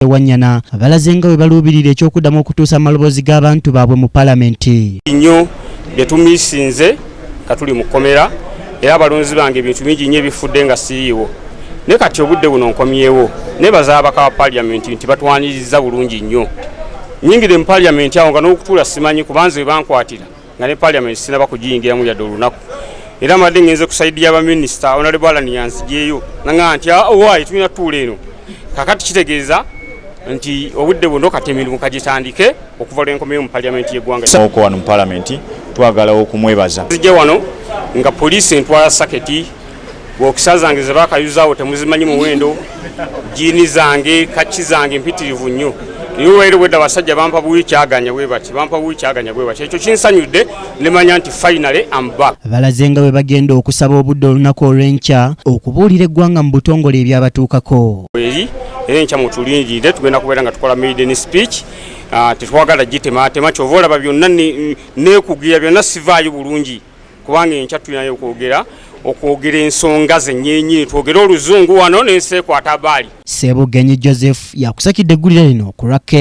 Ssewanyana balaze nga bwe baluubirira eky'okuddamu okutuusa amaloboozi g'abantu baabwe mu palamenti. Nnyo bye tumiisinze nga tuli mu kkomera, era abalonzi bange ebintu bingi nnyo ebifudde nga siriiwo, naye kati obudde buno nkomyewo. Nebaza ababaka ba paliamenti nti batwaniriza bulungi nnyo. Nyingire mu paliamenti awo nga n'okutuula simanyi, kubanze bankwatira nga ne paliamenti sinaba kugiyingiramu yadde olunaku. Era mbadde ngenze ku side y'abaminisita, Honorable Allan yanzigyeyo nanga nti owaayi, tulina tutuula eno. Kakati kitegeeza nti obudde buno kati emirimu kagitandike okuva lwenkomyeyo mu paliamenti y'eggwanga. Oko wano mu palamenti twagala okumwebaza. Zijja wano nga poliisi entwala saketi, boxer zange ze bakayuzaawo temuzimanyi muwendo, jean zange, khaki zange mpitirivu nnyo. Naye olwaleero bwedda abasajja bampa buwi kyaganya bwe bati, bampa buwi kyaganya bwe bati. Ekyo kinsanyudde, nemanya nti finally am back. Balaze nga bwe bagenda okusaba obudde olunaku olw'enkya okubuulira eggwanga mu butongole ebyabatuukako. Eri era enkya mutulindirire, tugenda kubeera nga tukola maiden speech. Tetwagala gitematema, kyova olaba byonna neekugira byonna sivaayo bulungi, kubanga enkya tulinayo okwogera ensonga zennyininyini, twogere oluzungu wano n'ensi ekwata baali. Ssebugenyi Joseph yakusakidde eggulire lino ku lwa K.